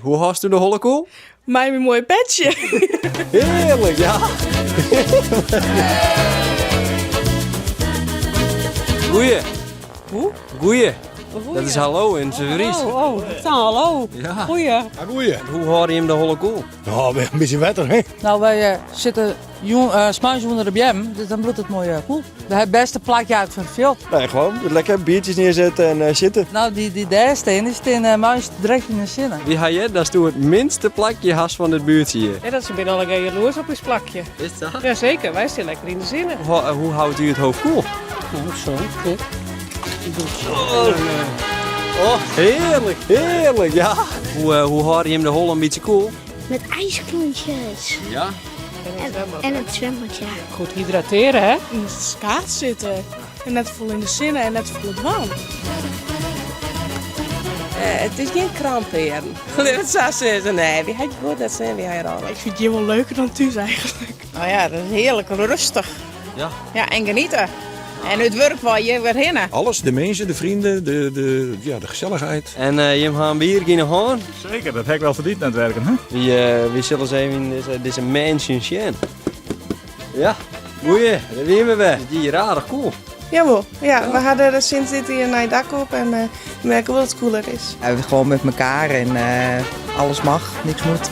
Hoe hâldst de holle koel? Mei myn moaie petsje. Hearlik, ja. Goeie. Hoe? Goeie. Dat is hallo yn 't Frysk. Oh, oh, hallo. Ja. Goeie. Ja, goeie. Hoe hâlde jim de holle koel? Nou, in bytsje wetter, hè? Nou, wy eh, sitte jûn, uh, sneins ûnder de beammen, dus dan bliuwt it moai uh, koel. Het bêste plakje uit fan it fjild. Nee, gewoan lekker biertjes neerzetten en uh, zitten. Nou, dy, dy't dêr stean, dy stean uh, meast direkt yn de sinne. Wy ha heard datsto it minste plakje hast fan dit buertsje hjir. Ja, dat se binne allegear jaloers op ús plakje. Is dat? Jazeker, wy stean lekker yn de sinne. Hoe, hoe houdt u het hoofd koel? Nou, zo, dit. Oh, oh, hearlik, hearlik, ja. Hoe, uh, hoe hâlde jim de holle in bytsje koel? Met ijsklontjes. Ja? En, en het zwembad, ja. Goed hydrateren, hè? In de skaad sitte. En net folle yn de sinne en net folle dwaan. Uh, it is gjin krampearen. Lit it sa sizze. Nee, wy ha it goed nei 't sin, wy ha hjir alles. Ik fyn it hjir wol leuker dan thús eigentlik. Nou ja, dat is hearlik rêstich. Ja. Ja, en geniete. En út wurk wei hjir wer hinne. Alles, de minsken, de freonen, de, de, ja, de gesellichheid. En uh, jim ha in bier yn 'e hân? Seker, dat ha ik wol ferdiend nei it werken. Hè? Wy, uh, wy sille ris even dizze, dizze mansion sjen. Ja, goeie, dêr wiene we wer. It hjir aardich koel. Jawol, ja, we ha der sinds dit jier in nij dak op en uh, we merke wol dat it koeler is. Ja, we gewoon met elkaar en uh, alles mag, niks moet.